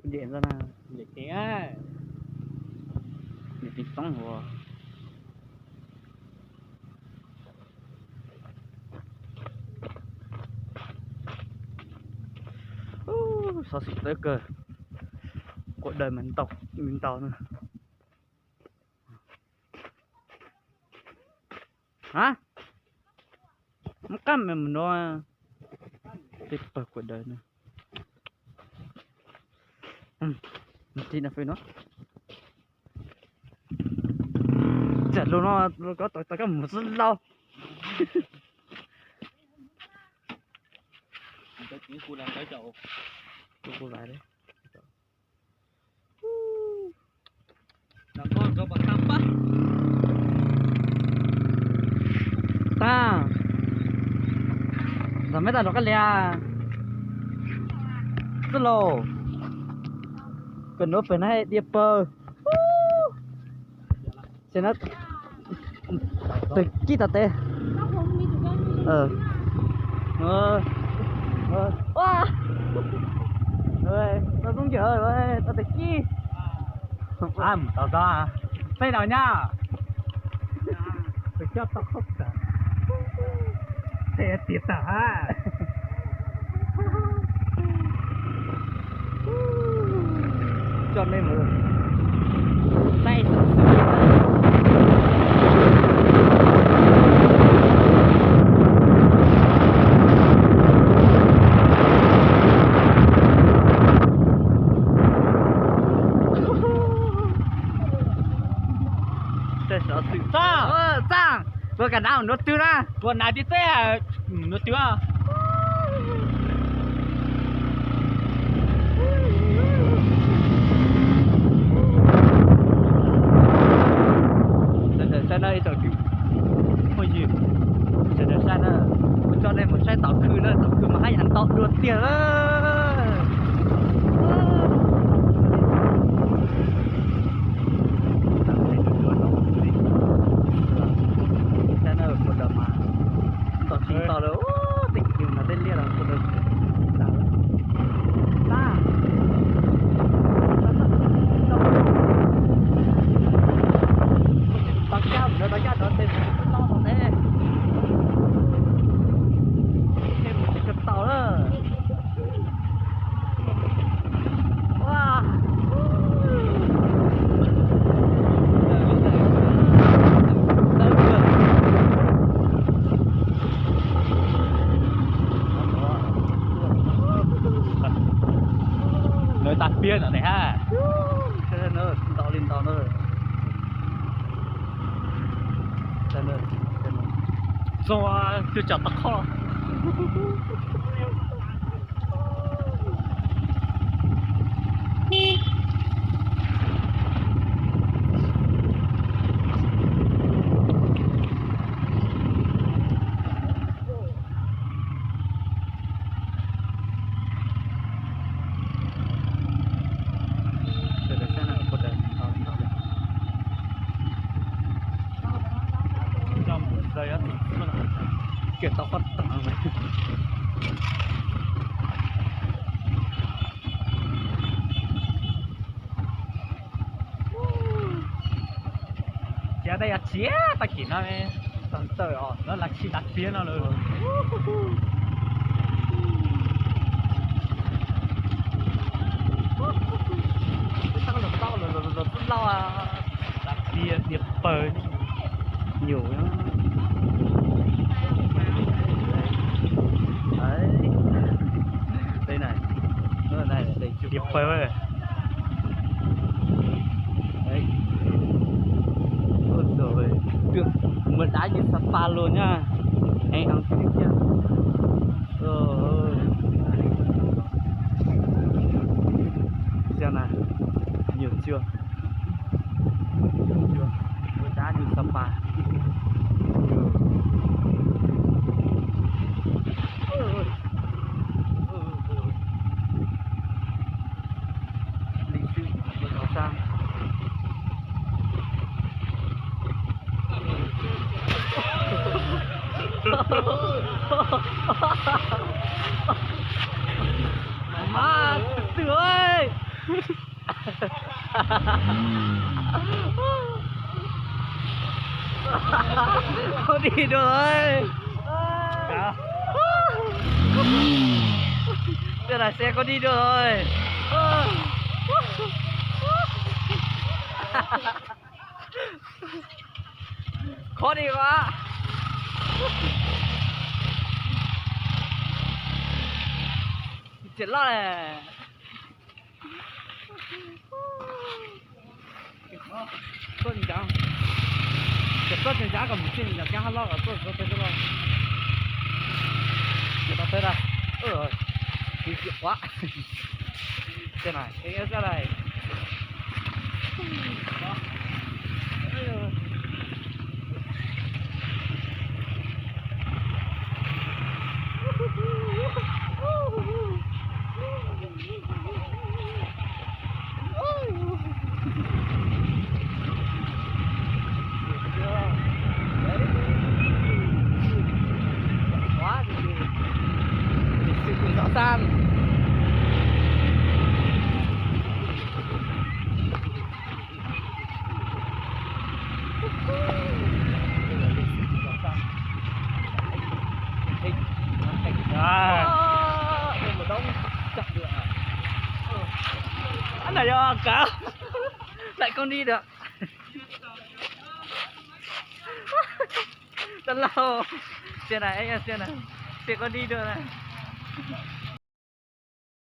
Nce ntxoj na. Nce kev na. Nce kev txoob hos. Xov xwm txawv kawg. Cuộc đời mà ntau, ntau na. Hả? Không cắt mà mình nói. Cái bờ của đời nữa. Ừ. Mình đi nó phải nó. Chả luôn nó, nó có tao, tao có một rất lâu. Tao chỉ cu làm cái chậu. Cu cu lại đấy. Tag, ntxov meb tag nrho koj lias. Txwj laus, koj nuav pem no diaj pawg. Tag kis tau tes. Tau zoo yawm, tau tes kis. Tau koj, peb no nyab. Peb coj tau qhov tawm, peb tiag tag hab. Coj nej mus saib xov xwm. Saib xov xwm txaj, txaj, puas kam nav nuav twg na? Puas nav tib teb nuav twg? Sawv daws saib na, ib tsoom phooj ywg, sawv daws saib na, kuv coj nej mus saib tom khw na, tom khw mas haj yam ntau dua tiag lawm. Saib na, ua daws mas ntau tsis ntau lawm, tej kwv mas tej liaj los ua daws tas lawm. Tau caj, tau caj rov tes no tom teb, tsis tau lawm. Lawv tas piab no ne ha. Ntau li ntau na. Txog twb tsam tau qhov. Kiag tau qhov tag. Ces tej yog txiav tag kis no, tawm os, lawv lam tsis tas piab no lawm. Tau los tau los los los lauj, tas piab diaj pawg. Nyuam diaj pawg. Ua dab yug Sapa los nyab, heev heev tiag tiag. Xyov na, nyuam tsuag, ua dab yug Sapa. Li xwb, ua tau sab. Mas twg twg, Koj dig dua lawm. Tej lais xe koj dig dua lawm. Khov dig a. Tsis loj. Tuaj ncaj, ces tuaj ncaj kom mus txij ncaj kab hab loj kom tuaj txog tej loj. Ces tau peb da, tus txiv quav. Ces na, es sab lais. Ntawm yog kav, lawm koj dig dua. Tau lauj, sia na, sia na, sia koj dig dua na.